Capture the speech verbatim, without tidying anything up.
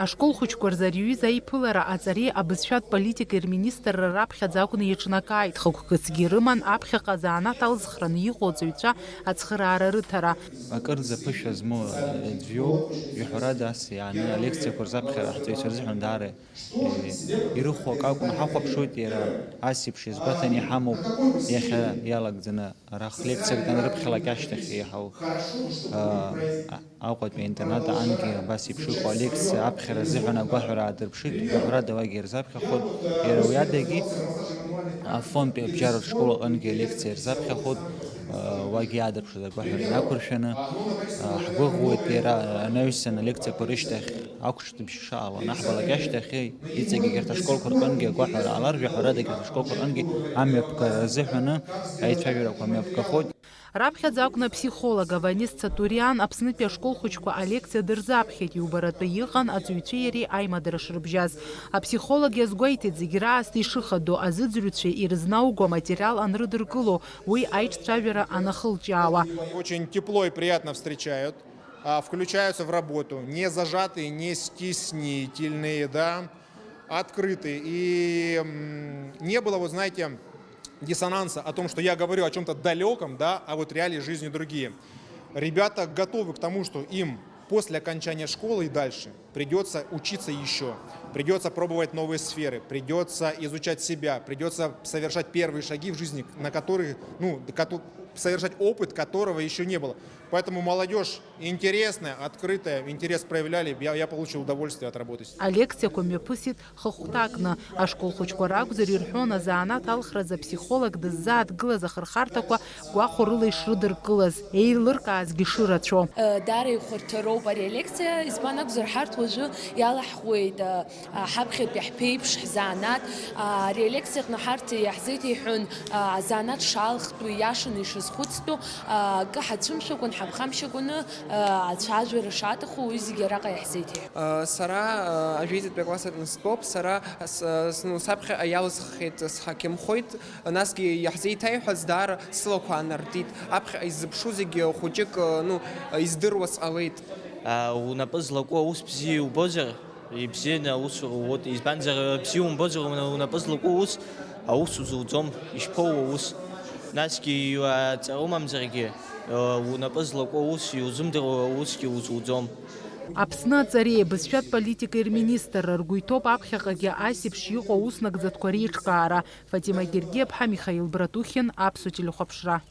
Ашкол хәыҷқәа рзы ари аҩыза аиԥылара аҵареи абызшәатә политикеи рминистрра раԥхьаӡа акәны иаҿнакааит. Хықәкысгьы ирыман аԥхьаҟа азанааҭ алзхраны иҟоу аҵаҩцәа ацхыраара рыҭара. Акырӡа ԥышәа змоу аӡә иоуп, жәаҳәарада ас иааны алекциақәа рзаԥхьара ҳҵаҩцәа рзыҳәан даара, э, ирыхәо акы акәны ҳахәаԥшуеит, иара ас еиԥш иазгәаҭаны иҳамоуп иахьа иалагӡаны. Арахь лекциак данрыԥхьалак ашьҭахь еиҳау, а, а, Аҟәатәи аинтернат аҟангьы абас еиԥш иҟоу алекциа аԥхьара азыҳәан агәаҳәара аадырԥшит, жәаҳәарада уагьы ирзаԥхьахоит. Иара уи адагьы Афонтәи абжьаратә школ аҟынгьы алекциа ирзаԥхьахоит, а, уагьы иаадырԥшыз агәаҳәара инақәыршәаны, а, ҳгәыӷуеит иара анаҩсан алекциақәа рышьҭахь ақәҿ Шаала анаҳбалак ашьҭахь, иҵегь егьырҭ ашколқәа рҟынгьы агәаҳәара ҟалар, жәаҳәарада егьырҭ ашколқәа рҟынгьы амҩаԥгара азыҳәаны аицәажәарақәа мҩаԥгахоит. Раԥхьаӡа акәны аԥсихолог Аванес Цатуриан Аԥснытәи ашкол хәыҷқәа алекциа дырзаԥхьеит, иубаратәы иҟан аҵаҩцәеи иареи аимадара шрыбжьаз. Аԥсихолог иазгәеиҭеит, зегь раасҭа ишыхадоу, азыӡырҩцәа ирызнауго аматериал анрыдыркыло, уи аиҿцәажәара анахылҿиаауа. Очень тепло и приятно встречают. А, включаются в работу, не зажатые, не стеснительные, да, открытые. И, м, не было, вот знаете, диссонанса о том, что я говорю о чём-то далёком, да, а вот реалии жизни другие. Ребята готовы к тому, что им после окончания школы и дальше придётся учиться ещё, придётся пробовать новые сферы, придётся изучать себя, придётся совершать первые шаги в жизни, на которые, ну, кото-, совершать опыт, которого ещё не было. Поэтому молодёжь интересная, открытая, интерес проявляли, я, я получил удовольствие от работы с ними. Алекциақәа мҩаԥысит хыхәҭакны. Ашкол хәыҷқәа ракәзар ирҳәон, азанааҭ алхразы аԥсихолог дыззааҭгылаз ахырхарҭақәа гәахәарыла ишрыдыркылаз, еилыркаазгьы шырацәоу. Даара ихәарҭароуп ари алекциа, избан акәзар, ҳарҭ уажәы иалаҳхуеит, ҳаԥхьатәи ҳԥеиԥш, ҳзанааҭ. Ари алекциа аҟны ҳарҭ иаҳзеиҭеиҳәон, азанааҭ шалхтәу, ииашаны ишазхәыцтәу, акы ҳацәымшәакәан, ҳаԥхамшьакәаны, ацәажәара шаҭаху, уи зегьы араҟа иаҳзеиҭеиҳәон. Сара ажәеизатәи акласс аҟны стәоуп, сара с-, с-, ну, саԥхьаҟа иалсххьеит, сҳақьымхоит, насгьы иаҳзеиҭеиҳәаз даара сылақәа аанартит. Аԥхьаҟа иззыԥшу зегьы хәыҷык, ну, издыруа сҟалеит. А, унапы злаку аус бзиа иубозар, ибзианы аус уруут, избанзар, бзиа умбозар, уна-, унапы злаку аус, аус узуӡом, ишԥоу аус? Насгьы, а, ҵара умамзаргьы, а, унапы злаку аус, иузымдыруа аусгьы узуӡом. Аԥсны аҵареи абызшәатә политикеи рминистрра ргәы иҭоуп аԥхьаҟагьы ас еиԥш иҟоу аус нагӡатәқәа реиҿкаара. Фатима Гергиаԥҳа, Михаил Братухин, Аԥсуа телехәаԥшра.